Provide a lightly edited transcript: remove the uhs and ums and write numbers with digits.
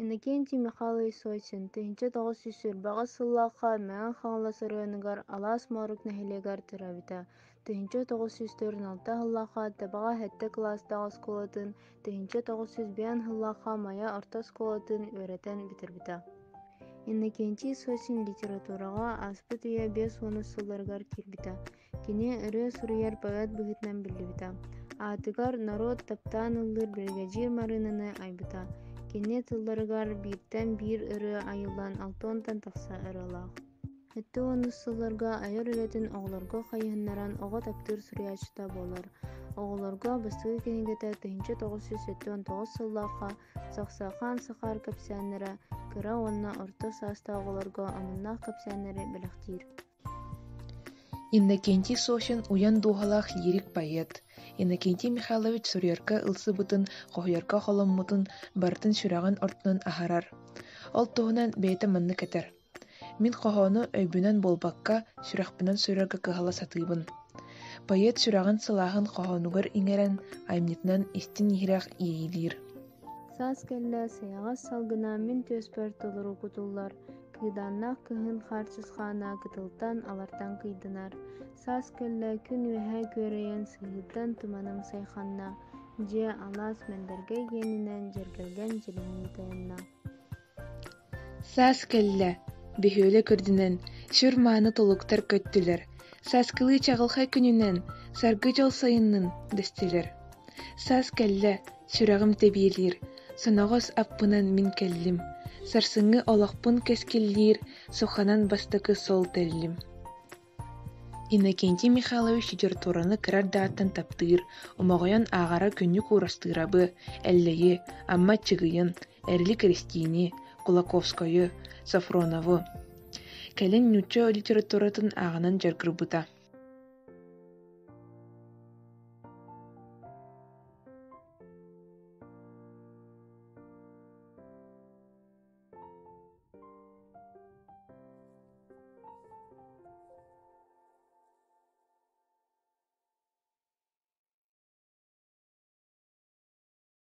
Иннокентий Михайлович Сосин 1928 сыллаахха Мэҥэ Хаҥалас оройуонугар Алаас Моорук нэһилиэгэр төрөөбүтэ. 1946 сыллаахха Табаҕа сэттэ кылаастаах оскуолатын, 1905 сыллаахха Майа орто оскуолатын үөрэтэн бүтэрбитэ. Иннокентий Сосин литератураҕа ааспыт үйэ 50 сылларыгар киирбитэ. Кини ырыа суруйар поэт быһыытынан биллибитэ. Аатыгар норуот таптаан ыллыыр Биригэдьиир Марыынаны айбыта. Кини тылларыгар бииртэн биир ырыа айыллан 60-тан тахса ырыалаах. 70-ус сылларга айар үлэтин оҕолорго хайыһыннаран оҕо таптыыр суруйааччыта буолар. Оҕолорго бастакы кинигэтэ 1979 сыллаахха Сахсахан Сахаар кэпсээннэрэ кыра уонна орто саастаах оҕолорго омуннаах кэпсээннэри бэлэхтиир. Иннокентий Сосин уйан дууһалаах лирик-поэт, Иннокентий Михайлович суруйарга ылсыбытын, хоһуйарга холоммутун барытын сүрэҕин ортотунан аһарар. Ол туһунан бэйэтэ маннык этэр: «Мин хоһоону өйбүнэн буолбакка, сүрэхпинэн суруйарга кыһалла сатыыбын. Поэт сүрэҕин сылааһын хоһоонугар иҥэрэн, айымньытынан истиҥ-иһирэх иэйиилиир». Саас кэллэ, сайаҕас салгына мин түөспэр толору кутуллар, Кыыдааннаах кыһын хаарчысхаана кытылтан алартан кыйдынар, Саас кэллэ, күн үөһэ күөрэйэн сыһыыттан туманым сайханна, Дьиэ, алаас мэндэргэй иэнинэн дьэргэлгэн дьиримнии тайанна. Саас кэллэ, бөһүөлэк үрдүнэн сүр мааны толуктар көттүлэр, сааскылыы чаҕылхай күнүнэн саргы дьол сайыннын дэстилэр. Саас кэллэ, сүрэҕим тэбиэлиир, соноҕос аппынан мин кэллим, сарсыҥҥы олохпун кэскиллиир суханан бастакы суол тэллим. Иннокентий Михайлович литератураны кыра эрдэҕиттэн таптыыр, омоҕойон ааҕара Күннүк Уурастыырабы, Эллэйи, Амма Аччыгыйын, Эрили Киристиини, Кулаковскайы, Софронову. Кэлин нуучча литературатын ааҕынан дьарыгырбыта.